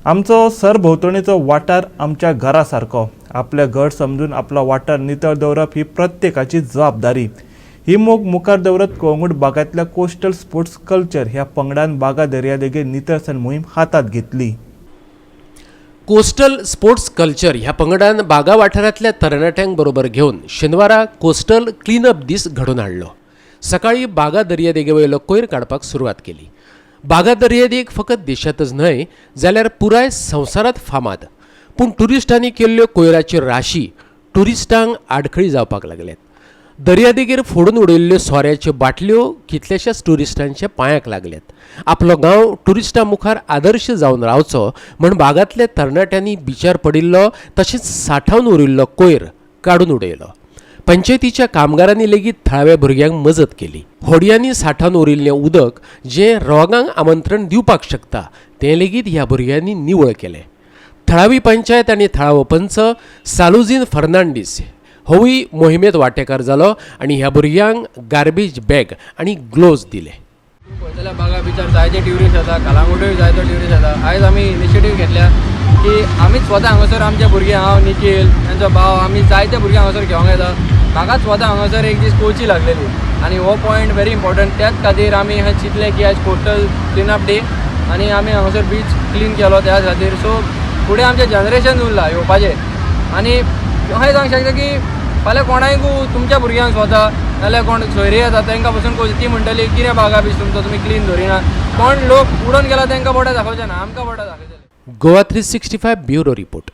आमचो सरभोंवतणीचो वाठार आमच्या घरा सारको. आपलें घर समजून आपलो वाठार नितळ दवरप ही प्रत्येकाची जबाबदारी. ही मोख मुखार दवरत कळंगूट बागांतल्या कोस्टल स्पोर्ट्स कल्चर ह्या पंगडान बागा दर्यादेगेर नितळसाण मोहीम हातांत घेतली. कोस्टल स्पोर्ट्स कल्चर ह्या पंगडान बागा वाठारांतल्या तरणाट्यांक बरोबर घेवन शेनवारा कोस्टल क्लिनअप दीस घडोवन हाडलो. सकाळी बागा दर्यादेगे वयलो कोयर काडपाक सुरवात केली. बागा दर्यादेग फकत देशांतच न्हय जाल्यार पुराय संवसारांत फामाद. पूण ट्युरिस्टांनी केल्ल्यो कोयराच्यो राशी ट्युरिस्टांक आडखळी जावपाक लागल्यात. दर्यादेगेर फोडून उडयल्ल्यो सोऱ्याच्यो बाटल्यो कितल्याशाच ट्युरिस्टांच्या पांयाक लागल्यात. आपलो गांव ट्युरिस्टां मुखार आदर्श जावन रावचो म्हण बागांतल्या तरणाट्यांनी बिचार पडिल्लो तशेंच सांठोवन उरिल्लो कोयर काडून उडयलो. पंचायतीच्या कामगारांनी लेगीत थळाव्या भुरग्यांक मजत केली. होडयांनी सांठोवन उरिल्लें उदक जें रोगांक आमंत्रण दिवपाक शकता तें लेगीत ह्या भुरग्यांनी निवळ केलें. थळावी पंचायत आनी थळावो पंच सालुजीन फर्नांडीस होवूय मोहिमेंत वांटेकार जालो आनी ह्या भुरग्यांक गार्बेज बॅग आनी ग्लोव्ज दिले. पळयत जाल्यार बागा बिचार जायते ट्युरिस्ट येता, कलांगुटूय जायतो ट्युरिस्ट येता. आयज आमी इनिशिएटीव घेतल्या की आमीच स्वता हांगासर आमचे भुरगे, हांव, निखील, तांचो भाव, आमी जायते भुरगे हांगासर घेवंक येता. म्हाकाच स्वता हांगासर एक दीस कोची लागलेली आनी हो पॉयंट व्हेरी इम्पॉर्टंट. त्याच खातीर आमी हें चिंतलें की आयज कोस्टल क्लिनअप डे आनी आमी हांगासर बीच क्लीन केलो त्याच खातीर. सो फुडें आमचें जनरेशन उरलां येवपाचें आनी अशें सांगूंक शकता की फाल्यां कोणायकू तुमच्या भुरग्यांक स्वता नाल्यार कोण सोयरी येता तांकां पसून ती म्हणटली, कितें बागा बीच तुमचो तुमी क्लीन दवरिना. कोण लोक उडोवन गेला तांकां बोटां दाखोवचे ना, आमकां बोटां दाखयतले. Goa 365, bureau report.